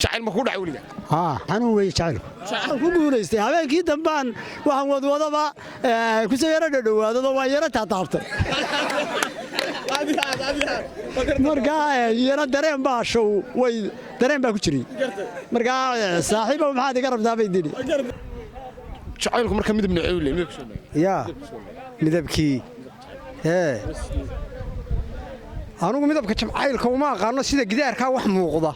Jacayl ma ku dhacay weliga? Haa, xanuun weeye jacaylku. Waxaan ku guulaystay habeenkii dambaan waxaan wadwadaba kusoo yaro dhadhowaadado, waan yaro taataabtay. Markaa yaro dareen baa show way dareen baa ku jiray. Markaa "Saaxiibow, maxaad iga rabtaa?" bay tidhi. Jacaylku marka midab noocee u leeyahay? Midabkiisu waa noocee? Yaa midabkii ee anugu midabka jamcaylka uma aqaano sida gidaarkaa wax muuqda,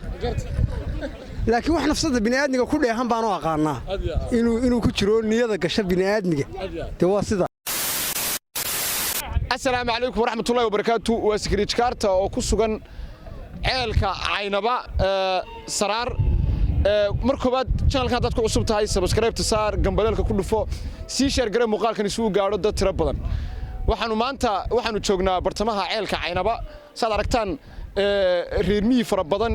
laakiin wax nafsada bini'aadmiga ku dheehan baan u aqaanaa inuu ku jiro niyada gasha bini'aadmiga. Dee waa sida. Asalaamu calaykum waraxmatullahi wabarakaatu. Waa Sikriijkaarta oo ku sugan ceelka Caynaba, Saraar. Mar koowaad, channelkan haddaad ku cusub tahay, subscribe-ta saar, gambaleelka ku dhufo, sii share garee muuqaalkan isugu gaadho dad tiro badan. Waxaanu maanta waxaanu joognaa bartamaha ceelka Caynaba. Saad aragtaan, reer miyi fara badan,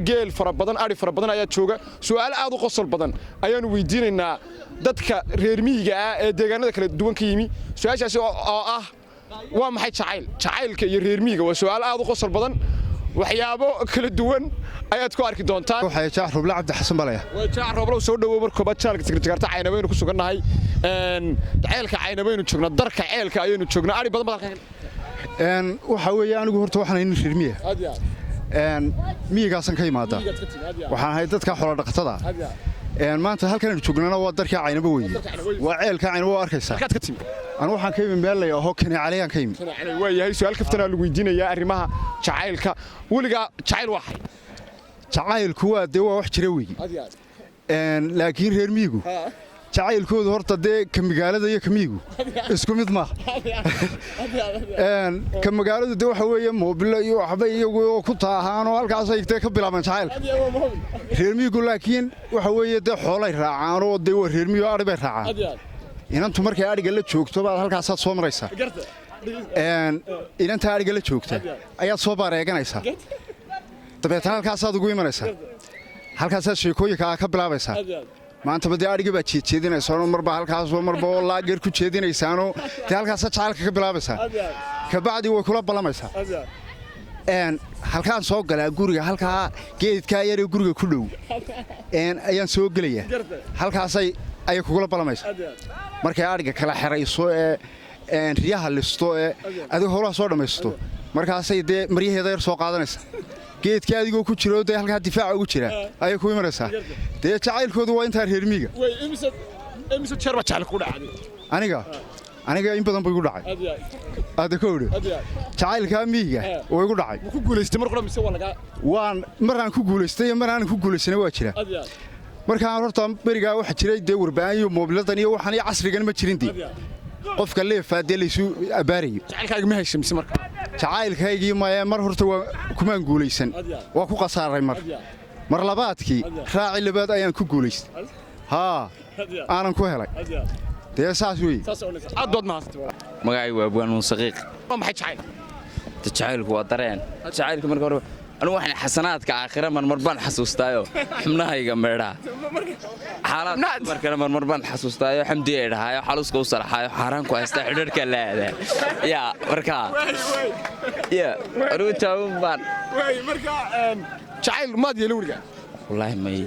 geel fara badan, adhi fara badan ayaa jooga. Su'aalo aad u qosol badan ayaanu weydiinaynaa dadka reer miyiga ah ee deegaanada kala duwan ka yimi. Su'aashaasi oo ah: waa maxay jacayl? Jacaylka iyo reer miyiga waa su'aalo aad u qosol badan. Waxyaabo kala duwan ayaad ku arki doontaan. Waxay Jaac Roble Cabdi Xasan balaya. Waa Jaac Rooblow, soo dhowow. Mar koobaad channelka Sigrijaarta Caynabaynu ku sugannahay. Ceelka Caynabaynu joognaa, darka ceelka ayaynu joognaa. Adhi badan baad halkan. Waxa weeye, anigu horta waxaan ahay nin reer miya. Aad iyo aad. Miyigaasan ka imaadaa. Miyigaad ka timi, aad iyo aad. Waxaan ahay dadka xoolo dhaqatada. Aad iyo aad. Maanta halkan aynu joognana waa darkii Caynaba weeye. Darka Caynaba. Waa ceelka Caynaba, waa arkaysaa. Halkaad ka timi? Anigu waxaan ka imi meel lay aho Kaneecaleyaan ka imi. Waa yahay, su'aal kaftanaa lagu weydiinayaa arrimaha jacaylka. Weligaa jacayl waa xay? Jacaylku waa dee waa wax jira weeye. Aad iyo aad. Laakiin reer miyigu jacaylkoodu horta dee ka magaalada iyo ka miyigu isku mid maaha. Ka magaaladu dee waxa weeye moobilo iyo waxba iyagu ku taahaanoo halkaasay dee ka bilaabaan jacaylka. Reer miyigu laakiin waxa weeye dee xoolay raacaanoo dee waa reer miyigo, adhi bay raacaan. Inantu markay adhiga la joogto baad halkaasaad soo maraysaa. Inanta adhiga la joogta ayaad soo baareeganaysaa, dabeetana halkaasaad ugu imanaysaa, halkaasaad sheekooyinka ka bilaabaysaa. Maantaba dee adhiga baad jeedjeedinaysaanoo marba halkaasoo marba oo laageer ku jeedinaysaanoo dee halkaasaad jacaylka ka bilaabaysaa. Kabacdi way kula ballamaysaa. Halkaan soo galaa guriga, halkaa geedkaa yaree guriga ku dhow ayaan soo gelayaa. Halkaasay ayay kugula ballamaysaa. Markay adhiga kala xerayso ee riyaha listo ee adiga howlaha soo dhammaysto, markaasay dee maryaheeda yar soo qaadanaysaa. Geedka adigoo ku jiro dee halkaa difaaca ugu jira ayay ku imanaysaa. Dee jacaylkoodu waa intaa reer miyiga. Imise jeer baa jacayl ku dhacday? Aniga in badan buu igu dhacay aada ka odhe. Jacaylkaa miyiga oo igu dhacay. Ma ku guulaystay mar qura mise waa lagaa? Waan maraan ku guulaystay iyo mar aanan ku guulaysanay waa jira. Markaan horta berigaa waxa jiray dee warbaahin iyo moobiladan iyo waxaan iyo casrigan ma jirin. Dee qofka leefaa dee laysu abbaarayo. Jacaylkaaga ma heshay mise marka? Jacaylkaygii maya, mar horta waa kumaan guulaysan, waa ku khasaaray. Mar labaadkii, raaci labaad ayaan ku guulaystay, haa, aanan ku helay. Dee saas weeye. Aad baad mahadsantay. Magacaygu waa Abwaan Muusaqiiq. Waa maxay jacayl? Jacaylku waa dareen. Jacaylka marka hore anigu waxaan xasanaadka aakhira marmar baan xasuustaayo xubnahayga meedhaa xaalaad markale marmar baan xasuustaayo xamdi ay dhahaayo xaluska u sarxaayo xaaraan ku haystaa xidharka la aadaa yaa markaa ya anigu taaban baan. Marka jacayl maad yeelin weligaa? Wallaahi may.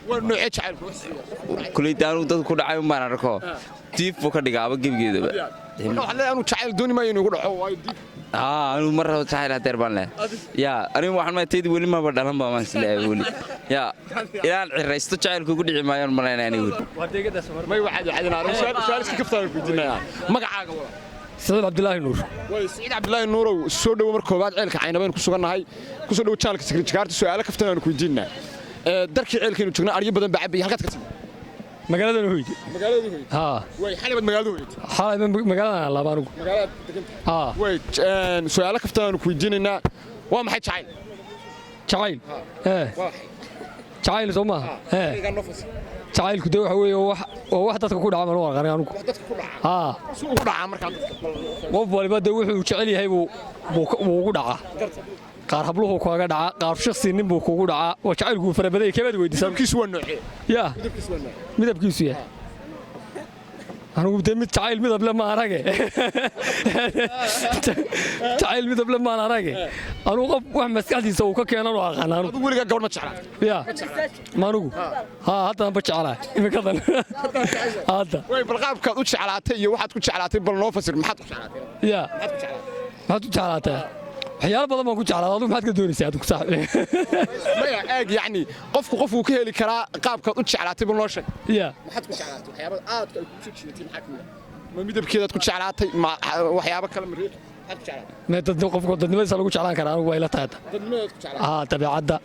Waa noocee jacaylku? Kuleyta anugu dad ku dhacay un baan arko, diif buu ka dhigaaba gebigeedaba. Marka waxaad leedahay anuu jacayl dooni maayo inuu igu dhaco, waayo diif. Aa, anigu mar rabo jacayl hadeer baan leh yaa. Anigu waxaan maa taydi weli maba dhalan baa maan isleeyahay weli yaa ilaan ciraysto jacaylku igu dhici maayoon malaynaya anigu weli. May, waxaad su'aal iska kaftaan ku weydiinayaa. Magacaaga wada? Saciid Cabdilaahi Nuur. Way, Saciid Cabdilaahi Nuurow, soo dhowo. Mar koowaad ceelka Caynabaynu ku sugannahay. Ku soo dhowo channelka Sikrijkaarta. Su'aalo kaftan aanu ku weydiinaa. Darkii ceelkaynu joognaa, aryo badan baa cabaya. Halkaad ka timi? Magaaladan hoyde. Magaalada hoyde? Haa. Way, xalay baad magaalada hoyatay? Xalay magaaladan laaba anigu. Magaalada degan? Haa. Way, su'aalo kaftan aanu ku weydiinaynaa. Waa maxay jacayl? Jacayl ee jacayl soo maaha ee jacaylku dee waxa weeye waa wax dadka ku dhaca maan u aqaan anigu. Dadka ku dhaca? Haa. Si ugu dhacaa markaa dadka? Qof waliba dee wuxuu jecel yahay buu buu ugu dhacaa. Qaar habluhu kaaga dhacaa, qaar shakhsi nin buu kugu dhacaa. Waa jacaylku wuu fara badan yahay. Kebaad weydiisaa? Midabkiisu waa noocee? Yaa. Midabkiisu waa noocee? Midabkiisu yahay Anigu dee mid jacayl midab le ma arage, jacayl midab le maan arage. Anigu qof wax maskaxdiisa uu ka keenan u aqaan anigu. Adigu weligaa gabadh ma jeclaatay? Ya, ma anigu haa, haddan ba jeclaa iminkadan hadda. Way, bal qaabkaad u jeclaatay iyo waxaad ku jeclaatay bal noo fasir. Maxaad ku jeclaatay? Ya, maxaad u jeclaataa? Waxyaalo badan baan ku jeclaaday. Adigu maxaad ka doonaysaa adigu, saaxib? Maya, eeg, yacni qofku qofuu ka heli karaa. Qaabkaad u jeclaatay bal noo sheeg. Ya. Maxaad ku jeclaatay? Waxyaabada aadka ay kugu soo jiidatay maxaa ka mid ah? Ma midabkeedaad ku jeclaatay? Ma waxyaabo kale? Ma riiq maxaad ku jeclaatay? Me dad qofku dadnimadiisa lagu jeclaan karaa, anigu waa ila tahay hadda. Dadnimadeed ku jeclaatay? Haa, dabeecadda,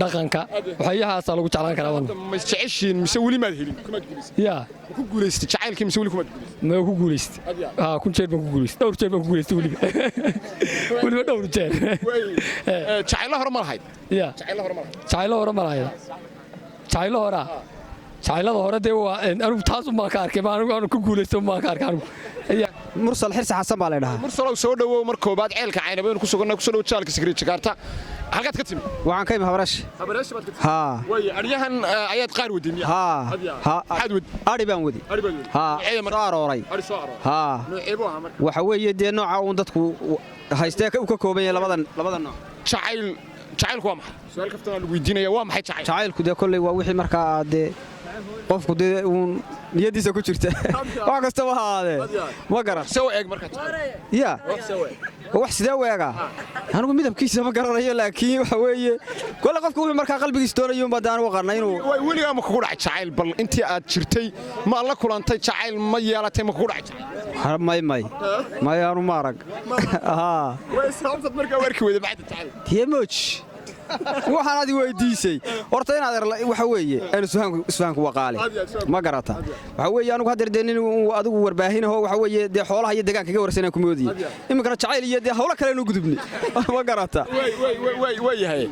dhaqanka, waxyahaasaa lagu jeclaan karaa wan. Ma isjeceshiin mise weli maad helin, kumaad guulaysatay? Ya. Ma ku guulaysatay jacaylkii mise weli kumaad guulaysatay? Ma ku guulaystay. Haa, 1000 jeer baan ku guulaystay, dhowr jeer baan ku guulaystay weliba, weliba dhowr jeer. Way, jacaylo hore ma lahayd? Ya. Jacaylo hore ma lahayd? Jacaylo hore ma lahayda? Jacaylo horaa, jacaylada hore dee waa anigu taas umbaan ka arkay, ma anigu aanu ku guulaysto umbaan ka arkay anigu. Ya. Mursal Xirsi Xasan baa la dhahaa. Mursalow, soo dhowow mar koobaad. Ceelka Caynaba ku suganna, ku soo dhowow jaalka Sikri Jakarta. Halkaad ka timi? Waxaan ka imi Habrash. Habareesh baad ka timi? Haa. Way, aryahan ayaad qaar waday miya? Haa haa. Maxaad wadi? Adhi baan wadi. Ari baad wadi? Haa. Noocee marka? Soo arooray. Ari soo arooray? Haa. Noocee buu ahaa marka? Waxa weeye dee nooca uun dadku haystee uu ka kooban yahay labadan nooc. Jacayl, jacaylku waa maxay? Su'aal kaftan aan lagu weydiinaya, waa maxay jacayl? Jacaylku dee kolley waa wixii markaa aad dee qofku dee uun niyadiisa ku jirta, wax kastaba ha ahaadee, ma garan. See u eeg marka jacayl? Ya, wax sidee u eegaa? Anigu midabkiisa ma garanayo, laakiin waxa weeye kolle qofku wuxuu markaa qalbigiisa doonayo unbaa dee anigu qarnay inuu. Way, weligaa ma kugu dhacay jacayl? Bal intii aad jirtay ma la kulantay jacayl? Ma yeelatay? Ma kugu dhacay jacayl? May, may, may, anu ma arag. Haa. Way, sababtaad markaa u arki weyday maxay tahay jacayl? Tiyemooj, waxaan adi weydiisay horta inaad waxa weeye aynu isfahanku waqaale, ma garata? Waxa weeye anigu haddeer dee nin uu adigu warbaahinaho waxa weeye dee xoolaha iyo deegaanka kaga warsanaan ku moodiyey, iminkana jacayl iyo dee hawlo kale aynu gudubnay, ma garata? Way, way, way, way, way yahay.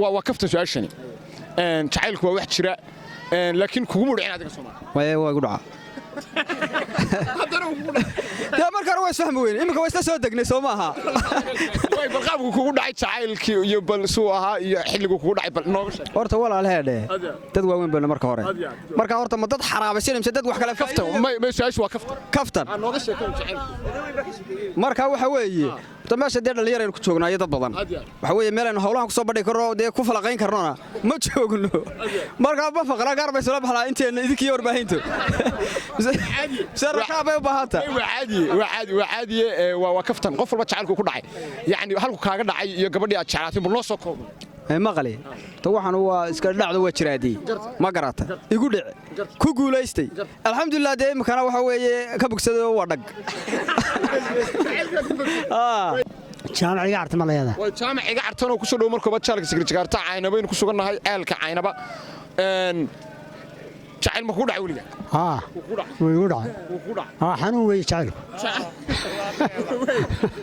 Waa kaftan su-aashani. Jacaylku waa wax jira, laakiin kuguma dhicin adiga Soomaali? Waye, waa igu dhaca. Haddana wuu kugu dhacay? Dee marka hore waa isfahmi weyne, iminka waa isla soo degnay, soo maaha? Way, bal qaabku kugu dhacay jacaylkii iyo bal suu ahaa iyo xilliguu kugu dhacay bal nooga sheeg. Horta walaal heedhe, dad waaweyn bayna marka hore. Marka horta ma dad xaraabaysan mise dad wax kale? Kaftan, may, su-aashu waa kaftan. Kaftan. Aa, nooga sheekay jacaylku. Marka waxa weeye horta meesha dee dhallinyar aynu ku joognaa iyo dad badan. Waxa weeye meel aynu hawlahan ku soo bandhigi karno, dee ku falaqayn karnona ma joogno. Marka ma faqra gaar bay soo baxlaa inteenna idinkiyo warbaahintu mise rakaab bay u baahanta. Waa caadi, waa caadi, waa caadiye. Waa kaftan. Qof walba jacaylku ku dhacay, yacni halku kaaga dhacay iyo gabadhii aad jeclaatay bal noo soo koobo. Maqli ta, waxaan waa iska dhacdo, waa jiraadii, ma garata? Igu dhic ku guulaystay, alxamdulilah. Dee iminkana waxa weeye ka bogsaday oo waa dhag. Jaamac Iga Carta ma leedahay? Waa Jaamac Iga Cartan oo kusoo dhow markooba jaalka Sigri Jakarta. Caynabaynu ku sugannahay, ceelka Caynaba. Jacayl ma kugu dhacay weliga? Haa, wuu igu dhacay. Wuu kugu dhacay? Haa, xanuun weeye jacaylku.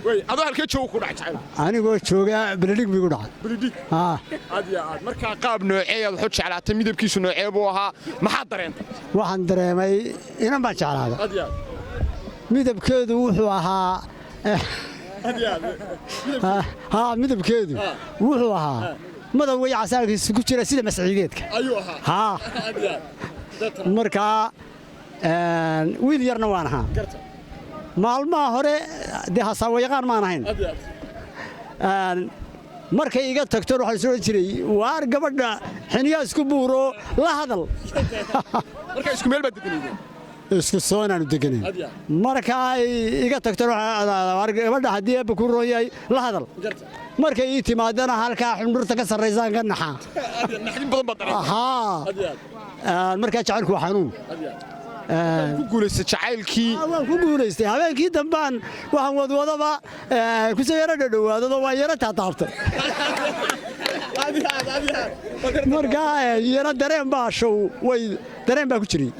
Wey, adoo halkee jooga kugu dhacay jacayl? Anigoo jooga Beledhig buu igu dhacay. Beledhig? Haa. Aad iyo aad. Markaa qaab noocee aad waxu jeclaatay? Midabkiisu noocee buu ahaa? Maxaad dareentay? Waxaan dareemay inan baan jeclaaday. Aad iyo aad. Midabkeedu wuxuu ahaa Aad iyo aad. Haa, midabkeedu wuxuu ahaa madowga iyo casaankiisa ku jira sida masciideedka. Ayuu ahaa? Haa. Aad iyo aad. Markaa wiil yarna waan ahaa. Maalmaha hore dee hasaawayaqaan maan ahayn. Aad iyo aad. Markay iga tagto waxaan is odhan jiray, waar gabadha xiniyaa isku buuro, la hadal. Markaa isku meel baad deganaydeen? Isku soonaanu deganayn. Aad iyo aad. Marka ay iga tagto waar gabadha haddii eebba ku roon yahay la hadal. Markay ii timaadana halkaa xundhurta ka sarraysaan ka naxaa. Aad iyo aad, naxdin badan baad dareentay. Haa. Aad iyo aad. Markaa jacaylku waa xanuun. Aad iyo aad. Ku guulaystay jacaylkii? Waan ku guulaystay. Habeenkii dambaan waxaan wadwadaba kusoo yaro dhadhowaadado, waan yaro taataabtay. Markaa yaro dareen baa show way, dareen baa ku jiray.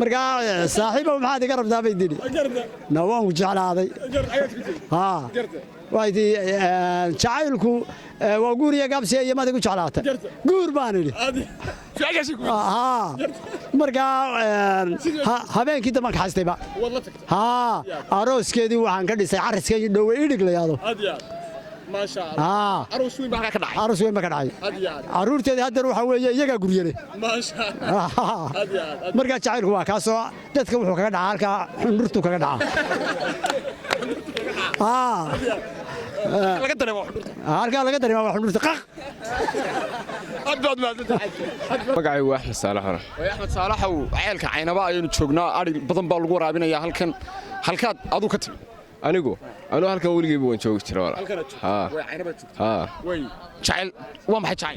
Markaa saaxiibow maxaad iga rabtaa bay tidhi. Na waan ku jeclaaday. Haa, waxay tii jacaylku waa guur iyo gaabsiya iyo maad igu jeclaatay? Guur baan idhi. Su-aashaasi ku Haa. Markaa habeenkii dambaan kaxaystayba. Waad la tagtay? Haa, arooskeedii waxaan ka dhisay carriskaygi dhowe idhig la yaado. Aad iyo aad. Maasha Allah. Aa, Aroos weyn baa halkaa ka dhacay. Aroos weyn baa ka dhacay. Aad iyo aad. Carruurteeda haddana waxaa weeye iyagaa guryale. Maasha Allah. Aad iyo aad. Markaa jacaylku waa kaasoo dadka wuxuu kaga dhacaa halkaa, xundhurtuu kaga dhacaa. Aa, laga dareemo xudurta. Halkaa laga dareema waa xundhurta qaq. Aad baad mahadsantahay. Magacaygu waa Axmed Saalax Hore. Way, Axmed Saalaxow, ceelka Caynaba ayaynu joognaa, ari badan baa lagu waraabinayaa halkan. Halkaad aduu ka timi? Anigu halkan weligeyba waan joogi jira walaal. Halkanaad joogto? Haa. Way, Caynaba joogto. Haa. Way, jacayl waa maxay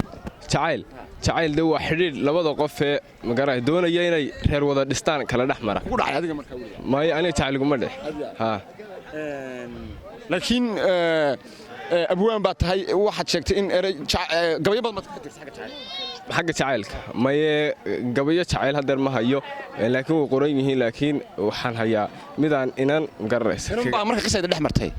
jacayl? Jacayl de waa xidhiidh labada qof ee magaray doonaya inay reer wada dhistaan kala dhex mara. Kugu dhacay adiga markaa weligaa? Maayo, aniga jacayl iguma dhex. Haa. Laakiin abwaan baa tahay, waxaad sheegtay in erey gabayo badan baad ka tirsa xagga jacayl. Xagga jacaylka maye, gabayo jacayl haddeer ma hayo, laakiin way qoran yihiin, laakiin waxaan hayaa midaan inan magaranaysa. Inan baa marka qisayda dhex martay,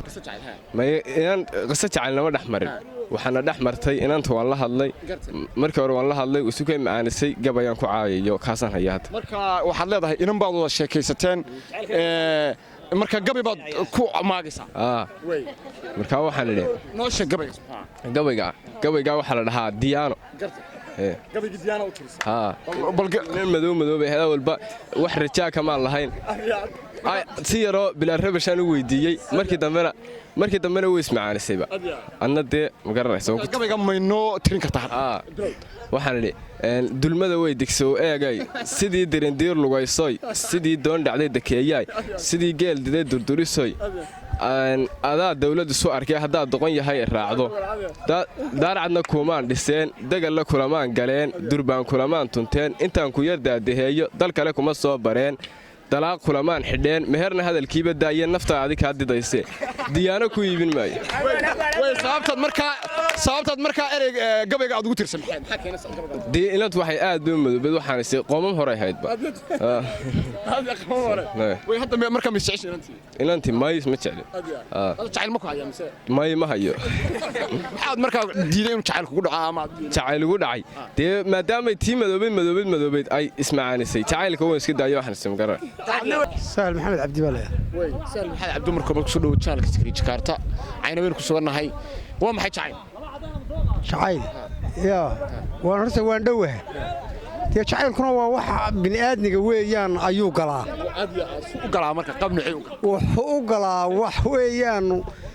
qiso jacayl, ha? Maye, inan qiso jacayl nama dhex marin. Waxaana dhex martay inanta waan la hadlay. Markii hore waan la hadlay, isu kay macaanisay, gabayaan ku caayayo, kaasaan hayaa hadda. Marka waxaad leedahay inan baad wada sheekaysateen, marka gabay baad ku maagaysaa. Aa. Way. Markaa waxaan idhi Noo sheeg gabayga. Gabayga waxaa la dhahaa Diyaano. Ee. Gabayga Diyaana u tirisa. Haa. Bal nin madow madoobay hedaa walba wax rajaa kamaan lahayn. Ay, si yaroo bilaa rabashaan u weydiiyey, markii dambena way ismacaanisayba, anna dee ma garanaysa waan ku Gabayga maynoo tirin kartaa hadda? Aa, waxaan idhi dulmada way digsow eegay, sidii dirindiir lugaysoy, sidii doon dhacday dekeeyaay, sidii geel diday durdurisoy, adaa dawladdu su arkay haddaad doqon yahay raacdo. Daarcadna kuumaan dhiseen, degalla kulamaan galeen, durbaan kulamaan tunteen, intaan ku yar daadaheeyo dal kale kuma soo bareen, dalaaq kulamaan xidheen, meherna hadalkiiba daayeen, naftaa adi kaa didayse Diyaano ku iibin maayo. Way, sababtaad markaa erey gabayga aad ugu tirsan maxaa keenaysa gabayga? Dee inantu waxay aad bay u madoobed, waxaan isi qoomam horay haydba. Way, hadda markaa ma jeceshay inantii? Inantii may, ma jecli. Hadda jacayl ma ku hayaa mise? May, ma hayo. Maxaad markaa diiday inuu jacayl kugu dhaco ama aad Jacayl ugu dhacay dee maadaamay tii madoobeyd madoobeyd madoobeyd ay ismacaanisay, jacaylka waan iska daayo, waxaan isma garan. Sahal Maxamed Cabdi baa leeyahay. Way, Sahal Maxamed Cabdi, marka hore kusoo dhawo channelka Sakariye Jakarta. Caynabeen ku sugannahay. Waa maxay jacayl? Jacayl yaa waan horta waan dhowahay dee, jacaylkuna waa waxa bini'aadmiga weeyaan ayuu galaa. Aad iyo aad u galaa, marka qaab noocee u galaa? Wuxuu u galaa wax weeyaan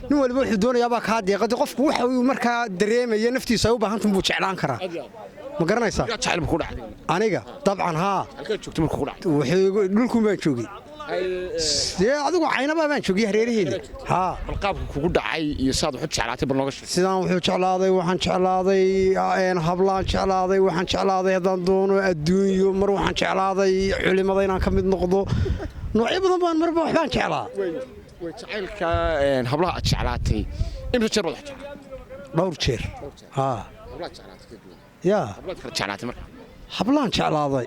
nin waliba wuxuu doonayaabaa kaa deeqade, qofku waxa uu markaa dareemaya naftiisa ay u baahantan buu jeclaan karaa, ma garanaysaa? Yaa jacayl ku dhacday? Aniga dabcan haa. Halkaad joogto markuu ku dhacay? Wuxuu dhulkun baan joogay dee, adigu Caynabaa baan joogay hareeraheeda haa. Bal qaabka kugu dhacay iyo saad wax u jeclaatay bal nooga sheeg. Sidaan wuxuu jeclaaday, waxaan jeclaaday hablaan jeclaaday, waxaan jeclaaday haddaan doono adduunyo, mar waxaan jeclaaday culimada inaan ka mid noqdo, noocyo badan baan marba waxbaan jeclaa. Way, jacaylka hablaha aad jeclaatay imisa jeer baad wax jeclaatay? Dhowr jeer haa. Hablaha jeclaatay kala duwan? Yaa. Hablaad kala jeclaatay marka? Hablaan jeclaaday.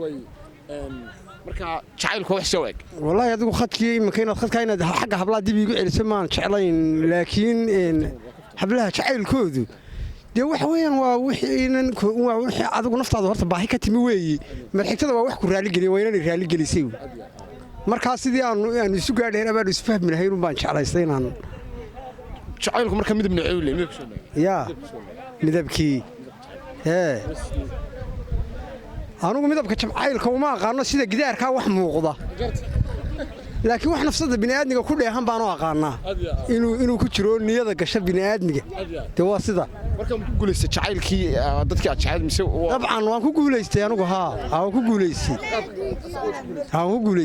Way, marka jacaylku waa wax soo eg. Wallaahi adigu khadkii iminka inaad khadkaa inaad xagga hablaha dib iigu celiso maan jeclayn, laakiin hablaha jacaylkoodu dee waxa weeyaan waa wixii waa wixii adigu naftaada horta baahi ka timi weeyi, marxigtada waa wax ku raaligeliya, waa inaan raaligelisay. Markaa sidii aanu isu gaadhayn abaanu isfahmi lahayn un baan jeclaystay inaan Jacaylku marka midab noocee u leeyahay, midabkiisu noocee? Yaa midabkii hee, anugu midabka jamcaylka uma aqaano sida gidaarkaa wax muuqda, laakiin wax nafsada bini'aadmiga ku dheehan baanu aqaanaa inuu ku jiro niyada gasha bini'aadmiga, dee waa sida. Marka ma ku guulaystay jacaylkii dadkii aad jeclayd mise Dabcan waan ku guulaystay anigu, haa, waan ku guulaystay, waan ku guulaystay.